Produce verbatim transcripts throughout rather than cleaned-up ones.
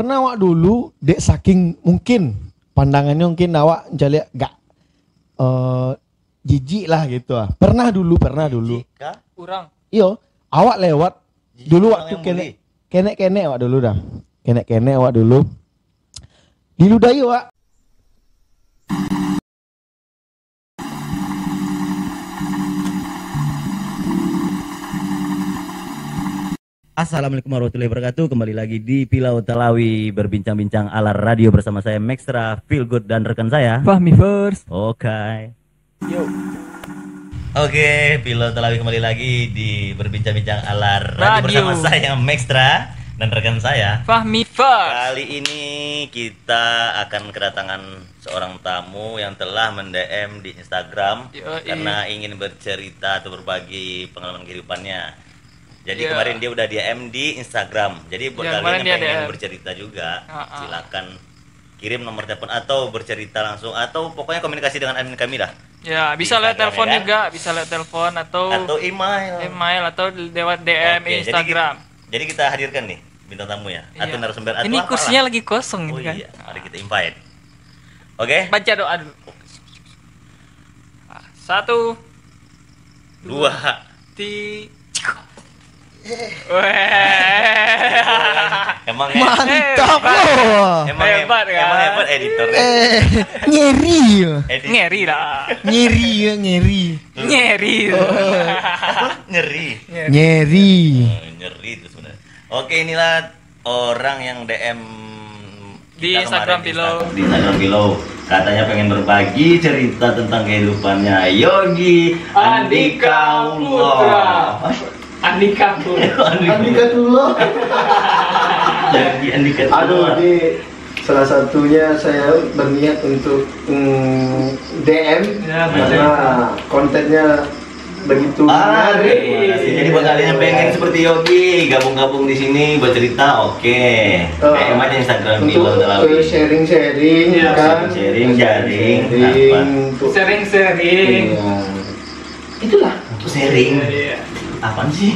Karena awak dulu, dek saking mungkin pandangannyo mungkin awak mancaliak gak, eh, jijik lah gitu ah. Pernah dulu, pernah dulu. Jijik kah? Urang. Iyo, awak lewat. Jijik dulu urang waktu yang kenek, bully. Kenek-kenek awak dulu dah. Kenek-kenek awak dulu. Diludahi awak. Assalamualaikum warahmatullahi wabarakatuh. Kembali lagi di Pilau Talawi, berbincang-bincang ala radio bersama saya Maxtra, Feel Good, dan rekan saya Fahmi First. Oke. Yo. Oke, Pilau Talawi kembali lagi di berbincang-bincang ala radio. Radio bersama saya Maxtra dan rekan saya Fahmi First. Kali ini kita akan kedatangan seorang tamu yang telah men-D M di Instagram. Yoi. Karena ingin bercerita atau berbagi pengalaman kehidupannya. Jadi, iya, kemarin dia udah D M di Instagram. Jadi buat, iya, kalian yang pengen bercerita juga, silakan kirim nomor telepon atau bercerita langsung atau pokoknya komunikasi dengan admin kami dah. Ya, bisa lewat telepon juga, bisa lewat telepon atau email. Email atau lewat D M Instagram. Oke, jadi ki-, jadi kita hadirkan nih bintang tamu ya, atau narasumber atau apalah. Ini kursinya lagi kosong ini kan. Oh iya, mari kita invite. Oke. Baca doa dulu. Satu, dua, tiga. Weh. Emang mantap loh. Emang hebat, kan? Emang hebat editor. Eh, ngeri. Ngeri lah. Ngeri ya, ngeri. Ngeri. Apa? Ngeri. Ngeri. Oh, ngeri itu sebenarnya. Oke, inilah orang yang D M di Instagram Pilau. Di Instagram Pilau. Katanya pengen berbagi cerita tentang kehidupannya. Yogi Andika Putra. Andika Putra. Andika Tullah. Yogi Andika Tullah. Aduh, ini salah satunya saya berniat untuk, mm, D M. Ya, betul. Karena kontennya begitu menarik. Ah, terima kasih. Jadi buat kalian yang pengen seperti Yogi, gabung-gabung di sini buat cerita, oke. D M aja Instagram Pilau Talawi. Untuk, eh, sharing-sharing, ya, kan? Sharing-sharing, sharing. Untuk sharing-sharing. Iya. Itulah, untuk sharing. Iya, iya. Apaan sih?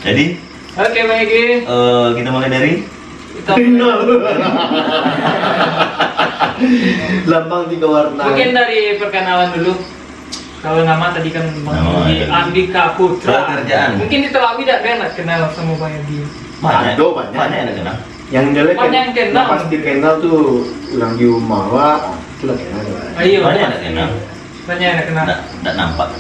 Jadi, oke, Bang Yogi. Eh, kita mulai dari Lambang tiga warna. Mungkin dari perkenalan dulu. Kalau nama tadi kan Bang Yogi Andika Putra. Pekerjaan. Mungkin di Talawi dak banyak kenal sama Bang Yogi. Banyak. Ado, banyak. Banyak yang kenal. Yang jelas kan, yang pasti kenal tuh orang di rumah awak, itulah kenal. Ayo. Banyak yang kenal. Banyak yang kenal. Dak, dak nampak.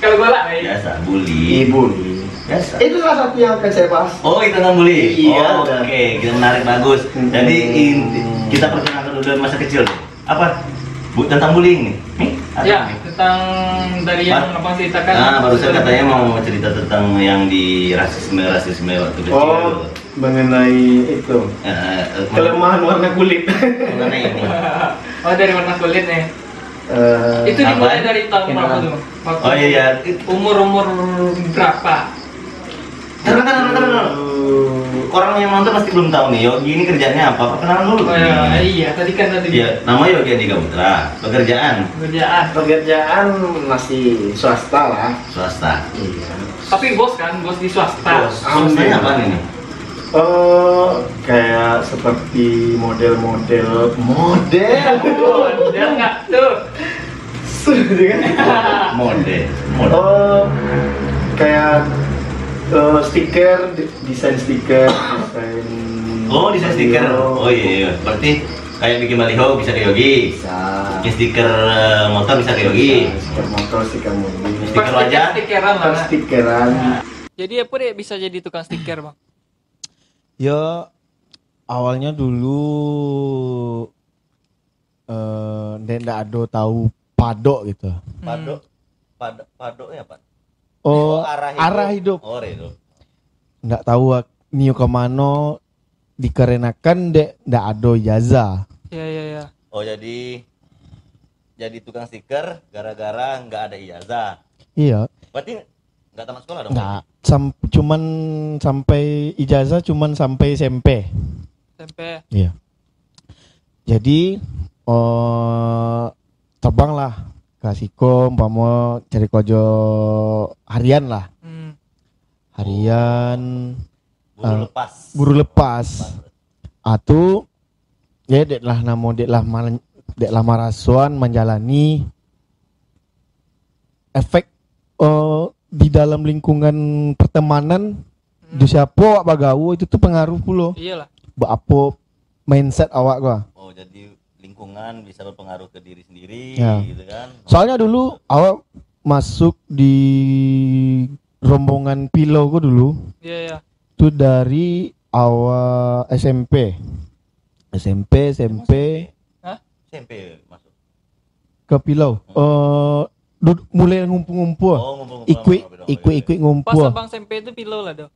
Kalau galak, eh. Biasa, bully. Eh, bully. Biasa. Itu salah satu yang akan saya bahas. Oh, itu tentang bully. Iya, oh, oke, kita menarik, bagus. Hmm. Jadi, inti, kita perkenalkan dulu dari masa kecil. Apa? Bu, tentang bullying nih. Nih, ada nih. Ya, tentang dari yang abang ceritakan. Ah, barusan katanya mau cerita tentang yang di rasisme, rasisme waktu kecil. Oh, mengenai itu. Eh, eh, kelemahan warna kulit. Mengenai ini. Oh, dari warna kulit nih. Eh, itu dimulai dari tahun berapa tuh? Oh, iya, iya. Umur-umur berapa? Taruh, taruh, taruh, taruh. Orang yang nonton pasti belum tahu nih, Yogi ini kerjanya apa? Perkenalan dulu. Oh, iya, iya, tadi kan tadi. Iya, nama Yogi Andika Putra. Pekerjaan? Pekerjaan. Pekerjaan masih swasta lah. Swasta. Iya. Tapi bos kan, bos di swasta. Bos. Swastanya apa nih? Eh, kayak seperti model-model, model. Model nggak tuh? Model. Model. Oh, kayak, eh, stiker, de-, desain stiker, desain. Oh, desain stiker. Baliho. Oh, iya, iya. Berarti kayak bikin baliho bisa ke Yogi. Bisa. Bikin stiker, eh, motor bisa ke Yogi. Bisa. Stiker motor, stiker mobil. Stiker wajah. Pas stiker-stikeran lah. Pas stikeran. Nah. Jadi apa dek bisa jadi tukang stiker, Bang? Ya, awalnya dulu, eh, ndak, ndak ado tahu padok gitu. Hmm. Padok, padok, padok ni apa? Oh, oh, arah hidup. Arah hidup. Oh, arah hidup. Ndak tahu ak-, nio ka mano, dikarenakan dek ndak ado ijazah. Ya, ya, ya. Oh, jadi, jadi tukang stiker gara-gara nggak ada ijazah. Iya. Berarti nggak tamat sekolah dong? Nggak. Sam-, cuman sampai ijazah cuman sampai S M P. S M P. Iya. Jadi, eh, terbanglah ka siko, umpamo cari karajo harian lah. Hmm. Harian, Guru Ah, lepas. Guru lepas. Lepas. Ah, tu, ya, dek lah namo, dek lah mal-, dek lah marasoan manjalani efek, eh, di dalam lingkungan pertemanan, Hmm. di siapo awak bagaul, itu tu pengaruh pulo. Iyalah. Ba-, apo mindset awak ko. Oh, jadi lingkungan bisa berpengaruh ke diri sendiri, Ya. gitu kan. Soalnya dulu awak masuk di rombongan Pilo ko dulu. Iya, iya. Tu dari awal S M P. S M P, S M P. Emang S M P? Hah? S M P masuk? Ke Pilo. Hmm. Eh, dud-, mulai ngumpul-ngumpul. Oh, ngumpul-ngumpul Ikuik, sama Pilo. ikuik-ikuik ngumpul. Pas abang S M P tu Pilo lah tu.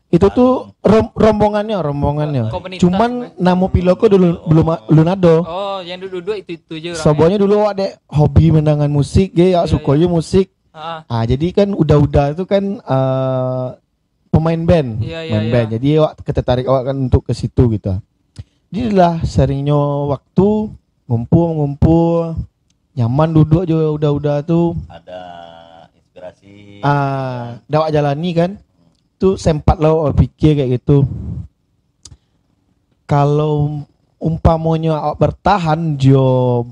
Itu tu Anu. rom-, rombongannya, rombongannya. Komunitas Cuman itu. namo Pilo ko dulu Oh. belum a-, belum ado. Oh, yang duduk-duduk itu-itu je orangnya. Soalnya dulu awak dek hobi mendengar musik, ge, ya, Iya, suko iya. je musik. Ah. Ah, jadi kan uda-uda tu kan, eh, pemain band. Iya, iya, Main iya. band. Jadi awak ketetarik awak kan untuk ke situ gitu. Jadi lah seringnyo waktu ngumpul-ngumpul, nyaman duduk jo uda-uda tu. Ada inspirasi. Ah, dah awak jalani kan. Tu sempat lah awak pikir kayak gitu. Kalau umpamonyo awak bertahan jo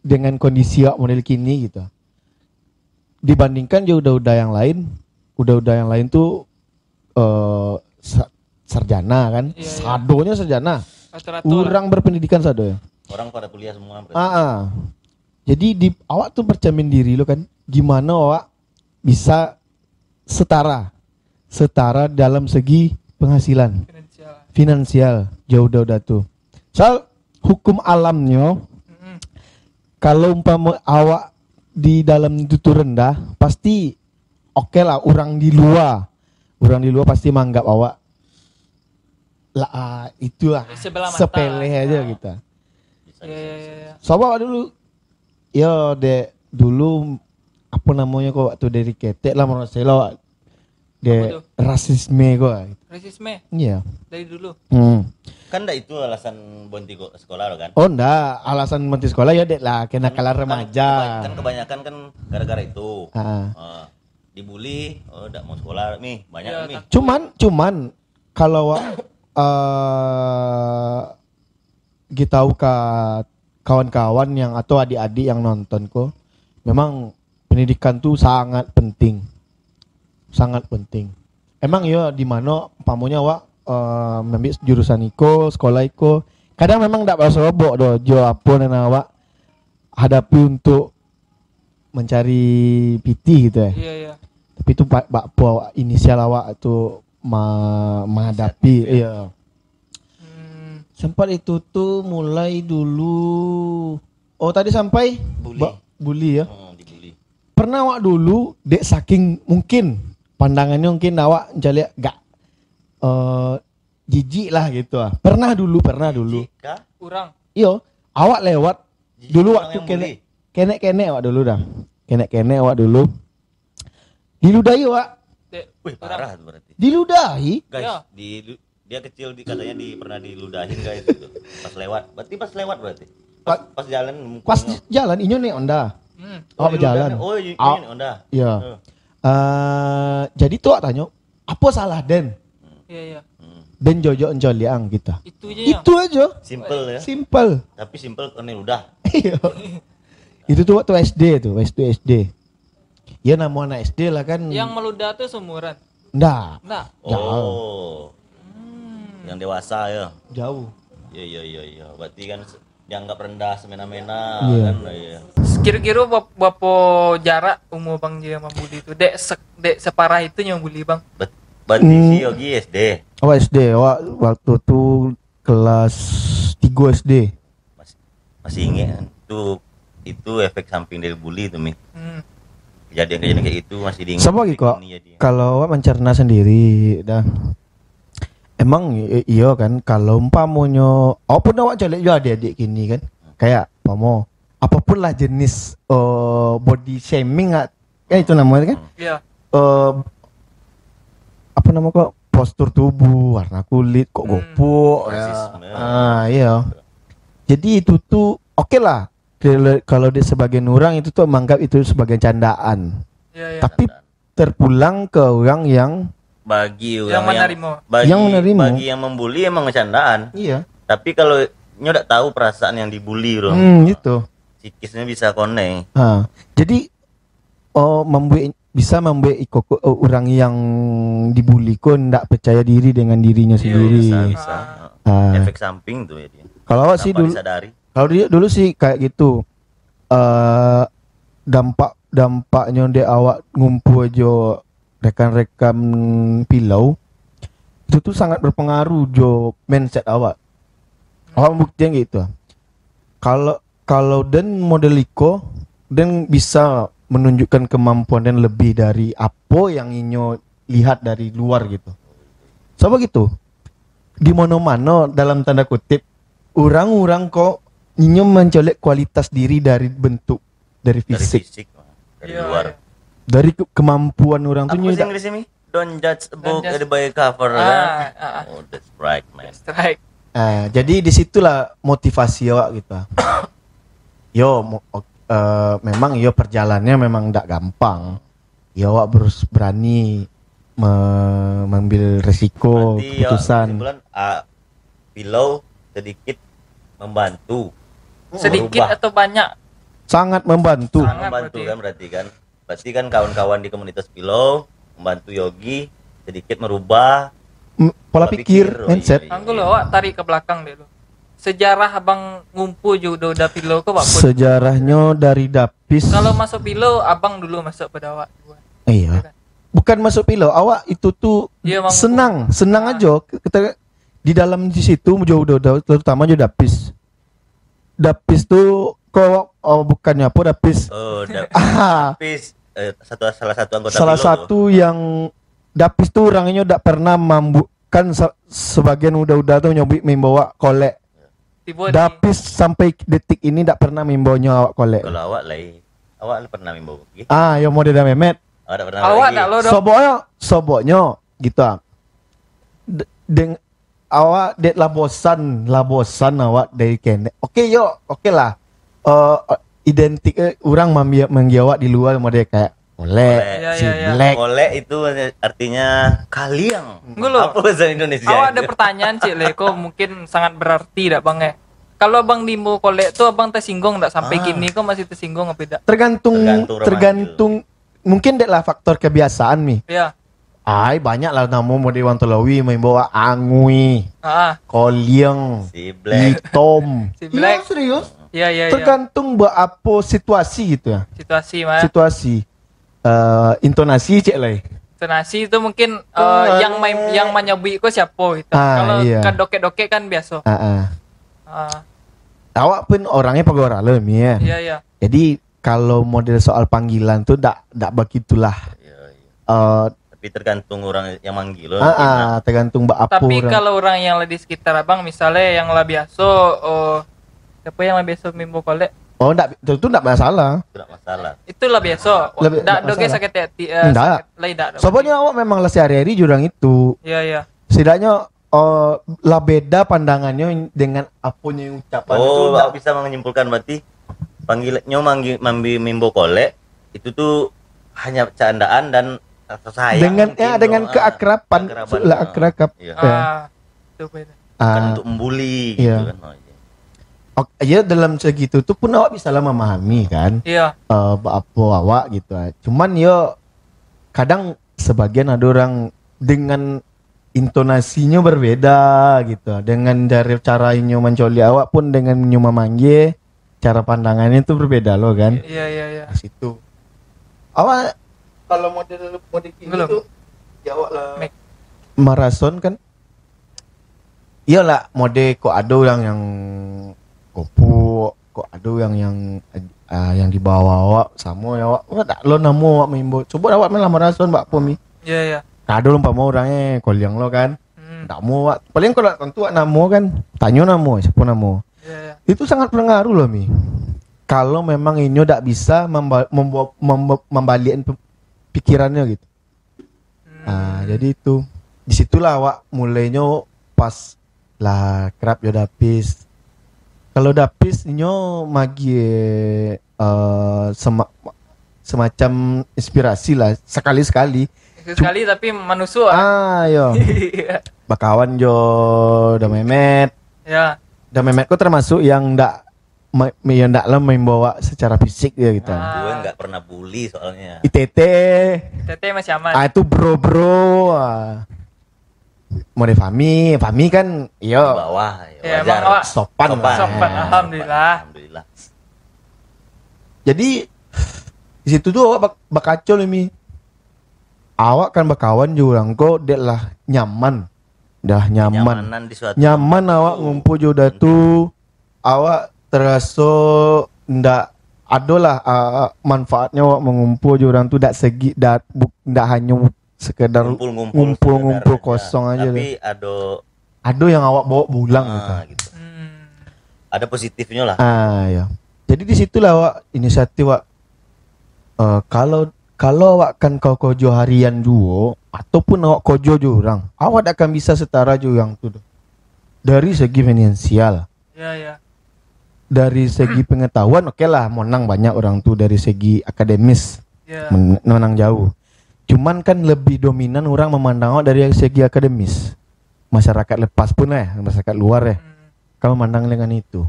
dengan kondisi awak model kini gitu. Dibandingkan jo uda-uda yang lain, uda-uda yang lain tu, eh, sa-, sarjana kan. Iya, iya. Sadonyo sarjana. Rata-rata lah. Urang berpendidikan sadonyo. Orang pada kuliah semua berarti. Ah, ah. Jadi di, awak tu bercermin diri lo kan, gimana awak bisa setara, setara dalam segi penghasilan Finansial. finansial, jo uda-uda tu. Soal hukum alamnyo, Mm-mm. kalau umpama awak di dalam itu tu rendah, pasti oke lah, urang di luar, urang di luar pasti manganggap awak lah, ah, itulah, Sebelah mata sepele lah. aja Ah. gitu. Bisa, Iya, bisa, iya, bisa, iya. bisa. Sabab awak dulu, yo, dek, dulu, apo namonyo ko, waktu dari ketek lah, merasa lah, awak, dek, Apa tu? rasisme ko. Rasisme Iya. dari dulu. Hmm. Kan ndak itu alasan berhenti ko-, sekolah lo kan? Oh, ndak. Alasan berhenti sekolah, ya, dek lah, kenakalan Kan, kan remaja. keba-, kan kebanyakan kan gara-gara itu. Ah. Ah. Dibully, oh, ndak mau sekolah nih, banyak Iya, nih. tak- Cuman, cuman, kalau awak, eh, gi tahu ka kawan-kawan yang atau adik-adik yang nonton ko, memang pendidikan tu sangat penting. Sangat penting. Emang yo di mano umpamonyo awak, eh, maambiak jurusan iko, sekolah iko, kadang memang ndak basobok doh jo apo nan awak hadapi untuk mancari pitih gitu, eh. Iya, iya. Tapi tu pa-, bak apo awak, inisial awak tu ma-, mahadapi, Inisiatif, ya. iya. Hmm. Sempat itu tu mulai dulu. Oh, tadi sampai Bully. ba-, bully, ya. Hmm, dibully. Pernah awak dulu, dek saking mungkin pandangannyo mungkin awak mancaliak gak, eh, jijik lah gitu ah. Pernah dulu, pernah dulu. Jijik kah? Urang. Iyo, awak lewat Jijik dulu urang waktu yang kenek, bully. kenek-kenek awak dulu dah. Kenek-kenek awak dulu. Diludahi awak. Dek, Wih, urang. parah tu berarti. Diludahi. Guys, Ya. di lu-, dia kecil di, katanya di, pernah diludahin, guys, gitu. Pas lewat. Berarti pas lewat berarti. Pas, Pa-, pas jalan pas mukulnyo. jalan, inyo naik Honda. Hmm. Awak Oh, berjalan. diludahin. Oh, i-, Awak, inyo naik Honda. iya. Heeh. Eh, jadi tu awak tanyo, "Apo salah den?" Iya, iya. Hmm. Den jojok mancaliak ang kita. Itu je, ya? Itu aja. Simple, ya? Simple. Tapi simple kena ludah. Iya. Itu tu waktu S D tu, waktu S D. Ya, namo anak S D lah kan. Yang maludah tu seumuran? Ndak. Ndak? Jauh. Oh. Hmm. Yang dewasa, ya? Jauh. Ya, ya, ya, ya. Berarti kan se-, dianggap rendah, semena-mena, Iya. kan? Iya. Kiro-kiro bap-, bapo jarak umur Bang Jia mambuli tu? Dek se-, dek separah itu nyo bully, Bang? Bet-, berarti Hmm. si Yogi S D? Oh, S D. Wak-, waktu tu kelas tigo S D. Mas-, masih ingat kan? Itu, itu efek samping dari bully tu, Mi. Hmm. Kejadian-kejadian kayak itu masih diingat Sama lagi sampai kok. kini jadi. Kalau awak mencerna sendiri, dah. Emang i-, iyo kan, kalau umpamonyo, walaupun awak caliak juga adik-adik kini kan, kayak umpamo, apapun lah jenis, eh, body shaming, ah, kan itu namanya kan? Hmm. Iya. Eh, apa nama kok, postur tubuh, warna kulit, kok Hmm. gopok, ya. Rasisme. Ah, iya. Jadi itu tuh oke lah. Kalau, kalau dia sebagian orang itu tuh menganggap itu sebagai candaan. Iya, iya. Tapi terpulang ke orang yang Bagi Yang orang menerima. bagi, Yang menerima. Bagi yang membuli emang candaan. Iya. Tapi kalau nyo dak tahu perasaan yang dibuli tu, Hmm, gitu. Psikisnya bisa connect. Ha. Jadi, oh, membuat, bisa membuat iko ko, oh, orang yang dibuli ko ndak percaya diri dengan dirinya Iya, sendiri. Bisa, bisa. Ah. Efek samping tu ya dia. Kalau awak sih Tanpa dulu, disadari. kalau dia dulu sih kayak gitu. Eh, dampak dampaknya dek awak ngumpul jo rekan-rekan Pilau, itu tuh sangat berpengaruh jo mindset awak. Awak membuktikan gitu. Kalau kalau den model iko, den bisa menunjukkan kemampuan den lebih dari apa yang inyo lihat dari luar gitu. Sebab gitu, di mano-mano dalam tanda kutip, orang-orang ko inyo mencolek kualitas diri dari bentuk, dari Dari fisik, fisik, dari Iya, luar. iya. Dari ke- kemampuan orang tu Apa nyo bahasa dak- Inggrisnya, Mi? Don't judge a book Don't judge- by cover, Ah, kan? ah, ah. Oh, that's right, man. Strike. Ah, jadi di situlah motivasi awak gitu. Yo, mo- ok- eh, memang yo perjalanannya memang ndak gampang. Yo, awak harus berani me- mengambil resiko, Berarti ya, keputusan. Kesimpulan, ah, Pilau sedikit membantu. Sedikit Merubah. Atau banyak? Sangat membantu. Sangat. Membantu berarti. Kan berarti kan. Berarti kan kawan-kawan di komunitas Pilau membantu Yogi sedikit merubah M- pola pola pikir, pikir. Oh, mindset. iya, iya. Anggo lo awak tarik ke belakang dulu. Sejarah abang ngumpul jo udah-udah Pilau ko apa? Sejarahnyo dari Dapis. Kalau masuk Pilau, abang dulu masuk pada awak duluan. Iya. Bukan masuk Pilau, awak itu tuh Iya, mampu. senang, senang Ah. aja. Kita di dalam di situ jo udah-udah, terutama jo Dapis. Dapis tuh kok, oh, bukannya apa, Dapis. Oh, da- Ah, Dapis, eh, satu salah satu anggota salah Pilau tu. Satu yang Dapis tuh orangnya ndak pernah mambu kan se- sebagian udah-udah tuh nyobi membawa kolek. Tiba di Dapis sampai detik ini ndak pernah membawanyo awak kolek. Kalau awak lai, awak pernah membawa? Oke. Ah, yo model dah Memet. Awak tak pernah Awak lagi. tak lo dong. Soboknyo, soboknyo gitu ah. De- deng awak dek lah bosan, lah bosan awak dari kenek. Oke yo, oke lah. Eh, identik eh, orang mambi- manggi awak di luar model kayak kolek, Kolek. Ya, si ya, ya. black. Kolek itu artinya kaliang. Enggak lo. Apa bahasa Indonesia? Awak ada pertanyaan cik le, ko mungkin sangat berarti dak bang eh? Kalau abang diimbau kolek tu abang tersinggung dak sampai Ah. kini ko masih tersinggung apa dak? Tergantung Tergantung orang tergantung mungkin dek lah faktor kebiasaan mi. Ya. Ai banyak lah namo model Wantolowi membawa angui, Ah, koliang, Si Black. Hitam. Si Black. Iya, serius. Ya ya ya. Tergantung buat apa situasi gitu ya. Situasi mah. Situasi. Eh, intonasi cek lah. Intonasi itu mungkin eh, Tuh, yang main yang menyebut ko siapa gitu. Ah, Kalau iya. Kan dokek-dokek kan biasa. Ah, ah. Ah, Awak pun orangnya pegawai lah mi ya. Iya iya. Jadi kalau model soal panggilan tu dak dak begitulah. Iya, iya. Eh, Tapi tergantung orang yang manggil lo. ah, ah, tergantung buat apa Tapi orang. Kalau orang yang lah di sekitar abang, misalnya yang lah biasa, oh, siapa yang lah biasa mimbo kolek? Oh, ndak, itu, itu ndak masalah. Tidak masalah. Itulah biasa. Lebih- Ndak ndak doge masalah. Sakit hati. Eh, Ndak. Sakit, lah ndak. Soalnya awak memang lah sehari-hari jurang itu. Iya iya. Setidaknya eh, lah beda pandangannya dengan aponyo ucapan itu Oh, ndak. Awak bisa menyimpulkan berarti panggilnya manggi, mambi mimbo kolek itu tuh hanya candaan dan rasa sayang Dengan mungkin ya dengan dong, ah, keakraban, keakraban, lah ah. akrab. Iya. Ya. Ah, itu beda. Bukan Ah, untuk membuli iya. Gitu kan. Oh, iya. Ok, ya dalam segitu tu pun awak bisa lah memahami kan. Iya. Eh, apa awak gitu. Ah. Cuman yo kadang sebagian ada orang dengan intonasinya berbeda gitu. Dengan dari cara inyo mencoli awak pun dengan inyo memanggil cara pandangannya itu berbeda lo kan. Iya iya iya. Di situ. Awak kalau model model gini Belum. Tuh ya awak lah Mek. Marason kan. Iyalah model kok ada orang yang kopuk, kok ada orang yang ah, yang di bawah awak sama ya awak. Awak tak lo namo awak main bo. Coba awak main lah marason bak pun mi. Iya iya. Kado lo umpama orang eh koliang lo kan. Hmm. Tak mau awak. Paling kalau tak tentu awak namo kan. Tanyo namo, siapa namo. Iya iya. Itu sangat berpengaruh loh mi. Kalau memang inyo tak bisa memba- membo- membo- membalikkan pe- pikirannya gitu. Hmm. Ah, jadi itu di situlah awak mulainya pas lah kerap yo Dapis. Kalau Dapis inyo magi eh, sema- semacam inspirasi lah sekali-sekali. Sekali tapi manusuk, ah. Ah, yo. Bakawan jo Da Memet. Ya. Da Memet ko termasuk yang ndak ma-, yang ndak lah membawa secara fisik dia gitu. Ah. Gue nggak pernah bully soalnya. I T T. I T T masih aman. Ah, itu bro-bro. Ah. Mode Fami, Fami kan, yo. Di bawah, ya, ya, wajar. Emang awak sopan. Sopan. Sopan, alhamdulillah. Alhamdulillah. Jadi, di situ tu awak bak-, bakaco lah, Mi. Awak kan bakawan jo urang ko, dek lah nyaman. Dah nyaman. Kenyamanan di suatu. Nyaman awak ngumpul jo Da tu, awak teraso ndak adolah, ah, manfaatnyo awak mangumpul jo urang tu, dak segi, dak bu-, dak hanyo sekedar ngumpul-ngumpul, ngumpul-ngumpul sekedar kosong aja. Tapi ado, ado yang awak bawa pulang gitu. Ah, gitu. Hmm. Ada positifnyo lah. Ah, ya. Jadi di situlah awak inisiatif, awak, eh, kalau, kalau awak kan ka kojo harian juo, ataupun awak kojo jo urang, awak dak akan bisa setara jo urang tu doh. Dari segi finansial, ya, ya. Dari segi pengetahuan, oke lah, monang banyak urang tu dari segi akademis. Ya. Men-, monang jauh. Cuman kan lebih dominan urang memandang awak dari segi akademis. Masyarakat lepas pun, eh, masyarakat luar, eh, hmm, kan memandang dengan itu.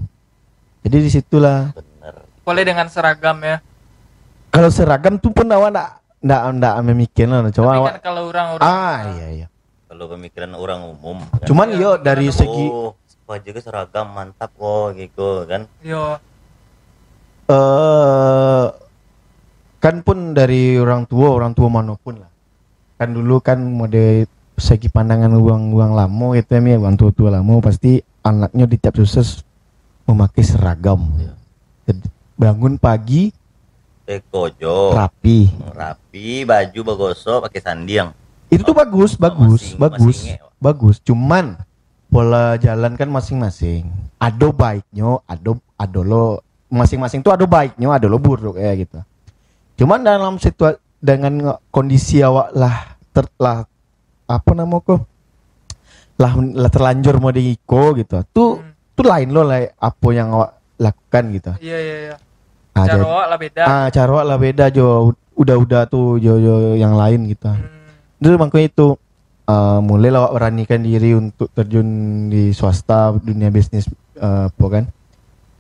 Jadi di situlah. Bener. Boleh dengan seragam, ya. Kalau seragam tu pun awak ndak, ndak, ndak memikir lah, cuma tapi awak kan kalau orang-orang, ah, iya, iya. Kalau pemikiran orang umum, kan? Cuman, iya, yo, dari segi, oh, wajah ke seragam, mantap kok, gitu, kan? Yo. Eh, kan pun dari orang tua, orang tua manapun lah. Kan dulu kan mode segi pandangan urang-urang lamo gitu ya, Mi, urang tua-tua lamo, pasti anaknyo di tiap sukses memakai seragam. Iya. Jadi, bangun pagi, eh, kojo. Rapi. Rapi, baju bagosok, pakai sandiang. Itu tuh bagus, bagus, masih, bagus, masih ingek, Pak. Bagus. Cuman, pola jalan kan masing-masing. Ado baiknyo, ado, ado lo, masing-masing tu ado baiknyo, ado lo buruk, ya, gitu. Cuman dalam situa-, dengan kondisi awak lah ter-, lah, apa namo ko? Lah, lah terlanjur mode iko gitu. Tu, hmm, tu lain lo lah apo yang awak lakukan gitu. Iya, iya, iya. Ah, caro jadi, awak lah beda. Ah, caro awak lah beda jo uda-uda tu, jo, jo yang lain gitu. Hmm. Itu mangko itu, ah, mulailah awak beranikan diri untuk terjun di swasta, dunia bisnis, ah, apo kan.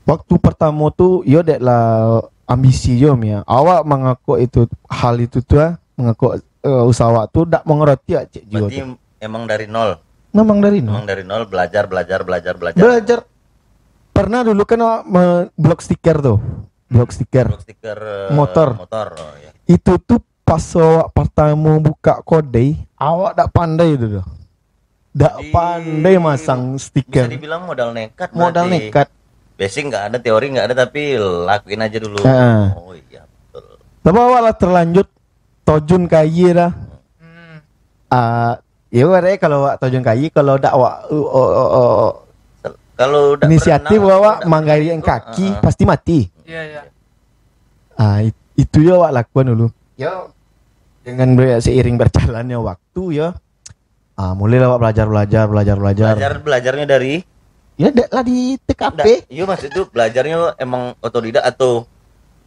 Waktu pertamo tu, yo dek lah ambisi jo, Mi, ya. Awak mangakok itu, hal itu tu, ah, mangakok, eh, usaha awak tu dak mangarati, ah, cek jiwa tu. Berarti emang dari nol? Memang dari nol. Emang dari nol, belajar, belajar, belajar, belajar. Belajar. Pernah dulu kan awak me-, blok stiker tu. Blok stiker. Blok stiker, eh, motor. Motor, oh, iya. Itu tu pas awak pertamo buka kodai, awak dak pandai tu doh. Dak pandai masang stiker. Jadi, bisa dibilang modal nekat. Modal nekat. Berarti basic nggak ada, teori nggak ada, tapi lakuin aja dulu. Heeh. Oh iya, betul. Tapi awak lah terlanjur terjun ka aia dah. Hmm. Ah, ya, berarti kalau awak terjun ka aia, kalau dak awak, oh, oh, oh, oh. Sel-, kalau dak inisiatif berenang, awak dak manggayang berenang, kaki, heeh, pasti mati. Iya, iya. Ah, it-, itu yo awak lakukan dulu. Yo, dengan ber-, seiring berjalannya waktu yo, ah, mulailah awak belajar, belajar, belajar, belajar. Belajar, belajarnya dari? Ya, dak lah di T K P. Ndak, iyo, maksud tu belajarnya emang otodidak atau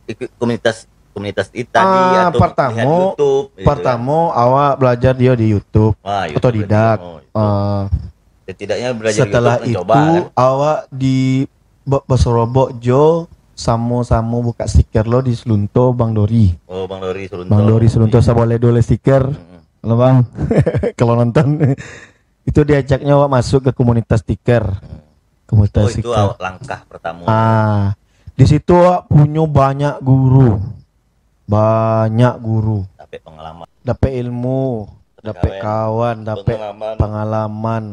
ikut komunitas, komunitas it-, tadi, ah, atau pertamo, lihat YouTube, gitu kan? Pertamo, awak belajar dio di YouTube. Ah, YouTube otodidak. Berarti, oh, YouTube. Ah, setidaknya belajar YouTube, mencoba, kan? Setelah itu, awak di ba-, basorobok jo samo-samo buka stiker lo di Selunto, Bang Dori. Oh, Bang Dori Selunto. Bang Dori Selunto, iya. Saboleh dua stiker. Mm-mm. Halo, Bang. Kalau nonton. Itu diajaknya awak masuk ke komunitas stiker. Hmm. Komunitas stiker. Oh, itu awak langkah pertama. Ah, di situ awak punyo banyak guru. Banyak guru. Dapek pengalaman. Dapek ilmu, dapek kawan, dapek pengalaman. Pengalaman.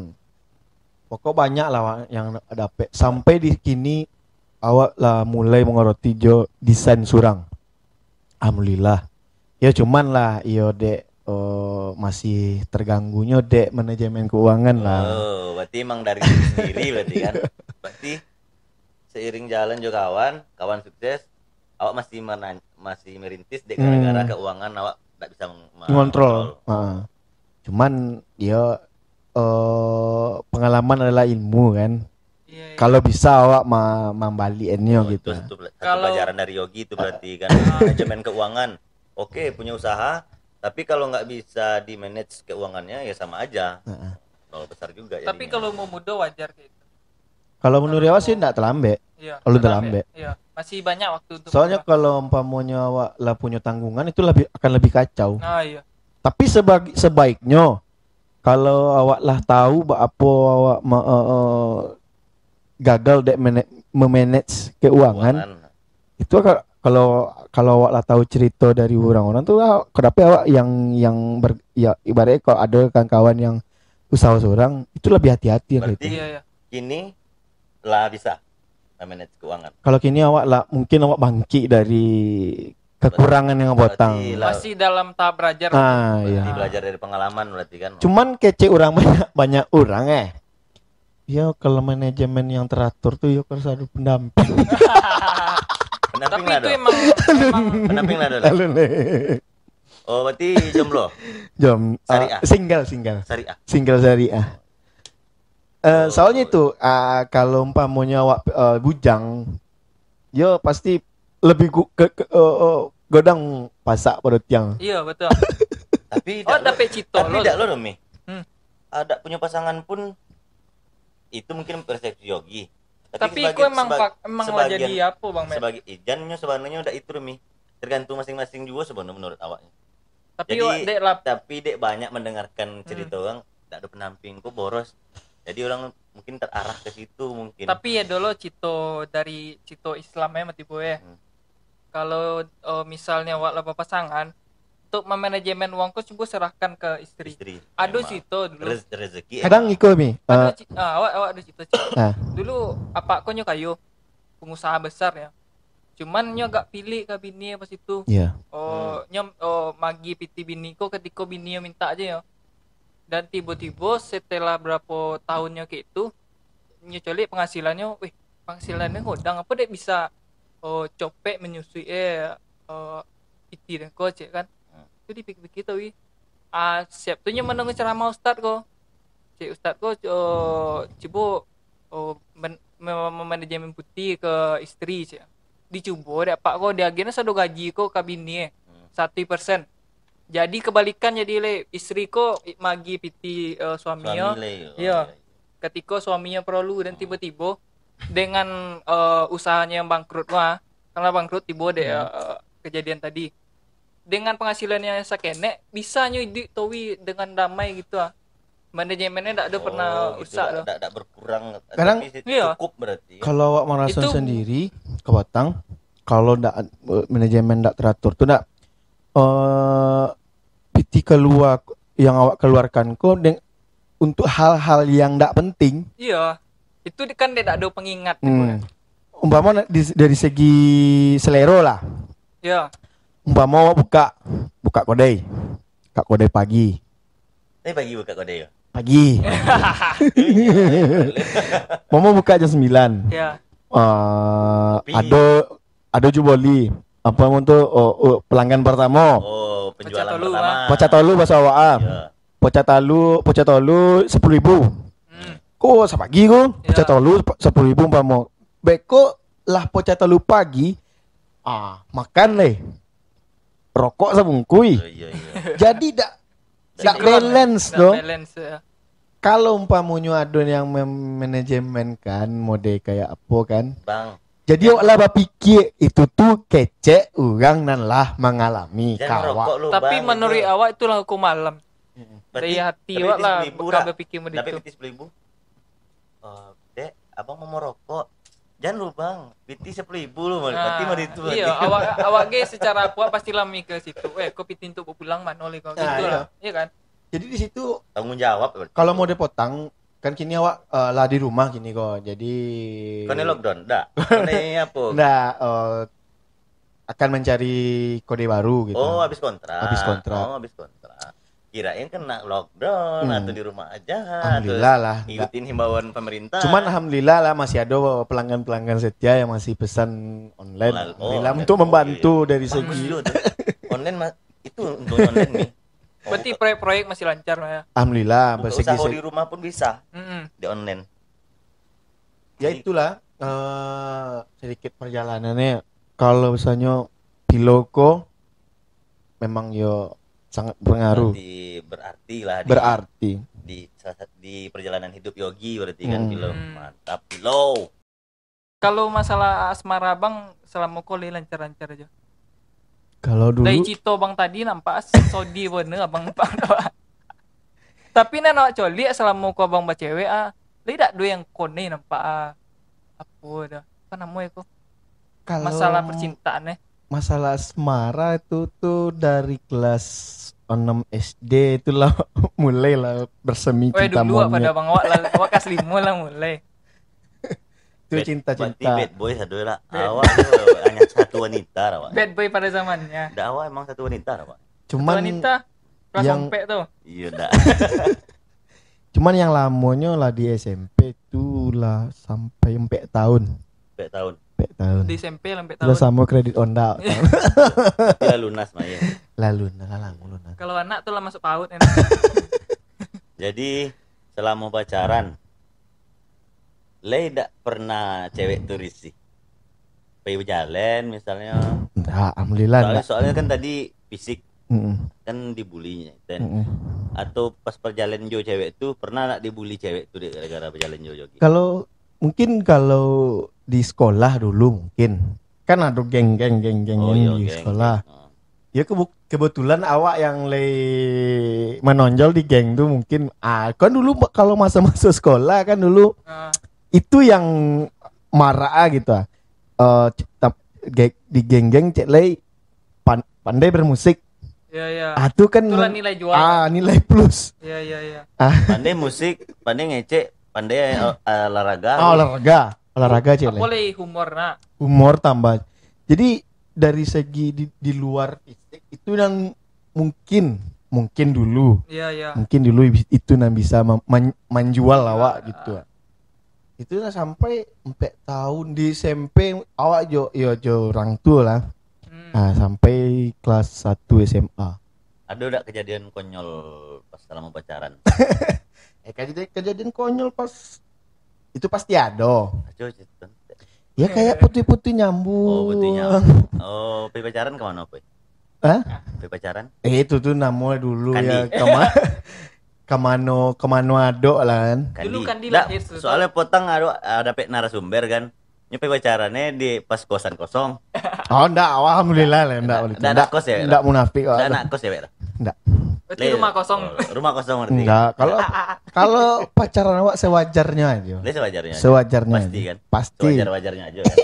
Pokok banyak lah, Wak, yang dapek. Sampai di kini, awak lah mulai mangarati jo desain surang. Alhamdulillah. Yo, cuman lah, iyo, dek, eh, masih terganggunyo dek manajemen keuangan lah. Oh, berarti emang dari sendiri berarti kan? Berarti seiring jalan jo kawan, kawan sukses, awak masih menan-, masih merintis dek, hmm, gara-gara keuangan awak tak bisa meng-, mengontrol. Mengontrol. Heeh. Cuman, yo, eh, pengalaman adalah ilmu kan. Iya, iya. Kalau bisa awak ma-, mambaliannyo gitu. Oh, itu satu pela-, satu pelajaran dari Yogi itu berarti kan. Kalau manajemen keuangan. Oke, punya usaha, Tapi kalau nggak bisa di manage keuangannya, ya sama aja. Heeh. Nol besar juga Tapi jadinya. Kalau mau muda wajar kayak itu. Kalau menurut awak sih ndak terlambat. Iya. Kalau terlambat. Iya. Masih banyak waktu untuk Soalnya berubah. Kalau umpamanya awak lah punya tanggungan, itu lebih akan lebih kacau. Ah, iya. Tapi sebaik sebaiknya kalau awak lah tahu apa awak ma- eh, eh, gagal dek mana- memanage keuangan, Keuangan. Itu ka- kalau kalau awak lah tahu cerita dari orang-orang tu, ah, kenapa awak yang yang ber, ya ibaratnya kalau ada kawan-kawan yang usaha seorang itu lebih hati-hati lah Berarti- itu. Iya, iya. Kini lah bisa manage keuangan. Kalau kini awak lah mungkin awak bangkit dari kekurangan yang awak Berarti tang. lah- Masih dalam tahap belajar. Ah, iya. Berarti belajar dari pengalaman berarti kan. Cuman kecek orang banyak banyak orang eh. Ya kalau manajemen yang teratur tu ya harus ada pendamping. Pendamping Tapi lah itu dong. Emang, emang Pendamping lah dong. Lalu nih. Oh, berarti jomblo. Jom ah, Syariah. Single single. Syariah. Single syariah. Eh, Oh. Soalnya itu ah, kalau umpamanya awak eh, bujang, yo pasti lebih gu, ke, ke eh, eh, godang pasak pada tiang. Iya, betul. Tapi Oh, dak lo- dapet cito Tapi lo. dak lo Domi. Hmm. Ada punya pasangan pun itu mungkin persepsi Yogi. Tapi sebagai- kau emang seba- pak- emang lah sebagian- jadi apa, Bang Met? Sebagai ijannya sebenarnya udah itu Domi. Tergantung masing-masing juga sebenarnya menurut awaknya. Tapi Jadi- awak dek lah. Tapi dek banyak mendengarkan Hmm. cerita orang, tak ada pendamping kok boros. Jadi orang mungkin terarah ke situ mungkin. Tapi ya dulu cito dari cito Islam ya mati boy. Hmm. Kalau eh, misalnya awak lah berpasangan, untuk memanajemen uang kau cuba serahkan ke istri. Istri. Aduh Emang. situ dulu. Rez- rezeki. Kadang emang. iko mi. Ada eh, ci- ah, awak awak ada cito cito. Ah. Dulu apak kau nyo kayo, pengusaha besar ya. Cuman nyo agak pilih ke bini pas itu. Iya. Oh, nyo oh, magi piti bini ko ketika bini nyo minta aja ya. Dan tiba-tiba setelah berapa tahun nyo kayak itu, nyo caliak penghasilan nyo, weh, penghasilan nyo godang, apa dek bisa oh, copek menyusui eh, eh piti den ko cek kan. Hmm. Tu dipikir-pikir tu wi. Ah, siap tu nyo mendengar ceramah ustaz ko. Cek ustaz ko oh, cubo oh, men, me- memanajemen piti ke istri cek. Dicubo dek apak ko, diagiah sado gaji ko ka bini eh. Hmm. Satu persen. Jadi kebalikan jadi le istri ko magi piti eh, suami yo. Suami le. Oh, Iya. Ketika suaminya perlu dan tiba-tiba dengan eh, usahanya yang bangkrut wah, karena bangkrut tiba dek Hmm. eh, kejadian tadi. Dengan penghasilan yang sakenek, bisa nyo idup towi dengan damai gitu ah. Manajemennya ndak ada pernah Oh, gitu, usak dak- tu. dak- dak berkurang, Kadang- tapi si- Iya. Cukup berarti. Ya. Kalau awak merasa Itu- sendiri, kapatang, kalau ndak eh, manajemen ndak teratur tu ndak eh piti keluar yang awak keluarkan ko deng, untuk hal-hal yang ndak penting. Iya. Itu di- kan dia tak ada pengingat. Hmm. Umpama na- di, dari segi selero lah. Ya. Umpama awak buka buka kodai. Buka kodai pagi. Tapi pagi buka kodai yo. Pagi. Umpama buka jam sembilan. Ya. Uh, Tapi- ada ada juboli. Apa namo tu? Oh, oh, pelanggan pertama. Oh, penjualan Pacah tolu, pertama. ah. Pacah tolu bahasa awak ah. Ya. Pacah tolu, pacah tolu sepuluh ribu. Hmm. Ko sapagi ko, Ya. pacah tolu sepuluh ribu umpama. Beko lah pacah tolu pagi. Ah, makan leh. Rokok sabungkui. Oh, iya iya. Jadi dak dak Sinkron, balance dak tu. Balance ya. Kalau umpamonyo ado yang manajemen kan, mode kayak apa kan. Bang. Jadi awak lah bapikir itu tu kecek urang nan lah mangalami Jangan rokok kawak. lu Tapi bang, menurut itu. Awak itulah hukum alam. Berarti Dari hati dapat awak piti lah sepuluh ribu bakal dah. Berpikir Dapat begitu. Piti sepuluh ribu. Eh, dek, abang mau merokok. Jangan lu bang, piti sepuluh ribu lu. Ah. Berarti mah itu. Iya, awak awak ge secara kuat pastilah mikir situ. Eh, kau piti untuk pulang mana oleh kau? Nah, Itulah. Iya. Iya kan? Jadi di situ Tanggung jawab berarti. Kalau mau dipotong kan kini awak eh, lah di rumah kini kok. Jadi Kau ni lockdown, dak? Kau ni apa? Ndak eh, akan mencari kode baru gitu. Oh, habis kontrak. Habis kontrak. Oh, habis kontrak. Kirain kena lockdown Hmm. atau di rumah aja. Alhamdulillah lah. Ikutin himbauan pemerintah. Cuman alhamdulillah lah masih ada pelanggan-pelanggan setia yang masih pesan online. Lal- oh, Alhamdulillah online. Untuk membantu Oh, iya. dari Bagus segi juga tuh. Online mah itu untungnya online nih. Berarti proyek-proyek masih lancar lah ya. Alhamdulillah Buka bersegi usaha se- di rumah pun bisa Mm-mm. di online. Ya itulah eh, sedikit perjalanannya. Kalau misalnya pilo ko memang yo sangat berpengaruh. Berarti, berarti lah di, Berarti. di salah sat- di perjalanan hidup Yogi berarti kan Hmm. Pilo. Hmm. Mantap Pilo. Kalau masalah asmara abang, salamo ko lai lancar-lancar aja. Kalau Dari dulu cito abang tadi nampak sodi bener abang nampak tu. Tapi nan awak coliak salamo ko abang bacewek ah, lai dak do yang kone nampak ah. Apo dah? Apa namo ko? kalau Masalah percintaan eh. masalah asmara itu tuh dari kelas enam S D itulah mulailah bersemi Weh cinta dulu awak pada monyet. Abang awak lah, awak kelas lima lah mulai. Itu Bad- cinta-cinta. Berarti bad boy satu lah. Bad- Awak tu hanya satu wanita lah, Pak. Bad boy pada zamannya. Dak, awak emang satu wanita lah, Pak. Cuman Wanita kelas yang- ompek tu. Iya dak. Cuman yang lamonyo lah di S M P tu lah sampai empat tahun. Empat tahun. Empat tahun. Di S M P lah empat Lah tahun. Sama kredit Honda. Tapi lah lunas mah ya. Lalu nah lah lalu nah. Kalau anak tu lah masuk paut enak. Jadi selama pacaran, lai dak pernah cewek tu risih? Pai berjalan misalnya. Enggak, alhamdulillah Soalnya, enggak. Soalnya kan tadi fisik Mm-mm. Kan dibuli kan. Mm-mm. Atau pas perjalanan jo cewek tu pernah tak dibuli cewek tu dek gara-gara berjalan jo jogging? Kalau mungkin kalau di sekolah dulu mungkin kan ada geng-geng geng-geng Oh, yang iya, di geng, sekolah. geng. Oh. Ya kebu- kebetulan awak yang le menonjol di geng tu mungkin ah kan dulu kalau masa-masa sekolah kan dulu Ah, itu yang marak ah gitu ah. Eh, c- tap- ge- di geng-geng cek lei pan- pandai bermusik. ya ya. Ah tu kan Itulah nilai jual. Ah nilai plus. Ya ya ya. Ah Pandai musik, pandai ngecek, pandai uh, olahraga. ah, olahraga, olahraga cek Apa lei. Lei humor nak? Humor tambah. Jadi dari segi di, di luar fisik itu yang mungkin mungkin dulu Ya ya. mungkin dulu itu yang bisa mem- man- menjual awak gitu. Itu lah sampai empat tahun di S M P awak jo yo jo orang tua lah. Hmm. Ah sampai kelas satu S M A. Ada tak kejadian konyol pas selama pacaran? Eh kejadian, kejadian konyol pas itu pasti ada. Aco cerita. Ya kayak putih-putih nyambung. Oh, betul nya. Oh, pai pacaran ke mana, Pai? Hah? Pai pacaran? Eh itu tuh namanya dulu Kandi. Ya kemana kemano kemano adok lah kan. Kandi. Dulu Kandi Ndak, lahir tu. Soalnya potang ada ada dapet narasumber kan. Nyo pai pacaran eh di pas kosan kosong. Oh ndak, alhamdulillah lah ndak. Ndak, ndak kos ya, Ndak munafik Ndak lah. Nak kos ya, Wek? Ndak. Berarti rumah kosong. Oh, rumah kosong berarti. Ndak. Kalau kalau pacaran awak sewajarnya aja. Dia sewajarnya. Sewajarnya. Pasti Aja. Kan? Pasti. Sewajar-wajarnya aja. Kan?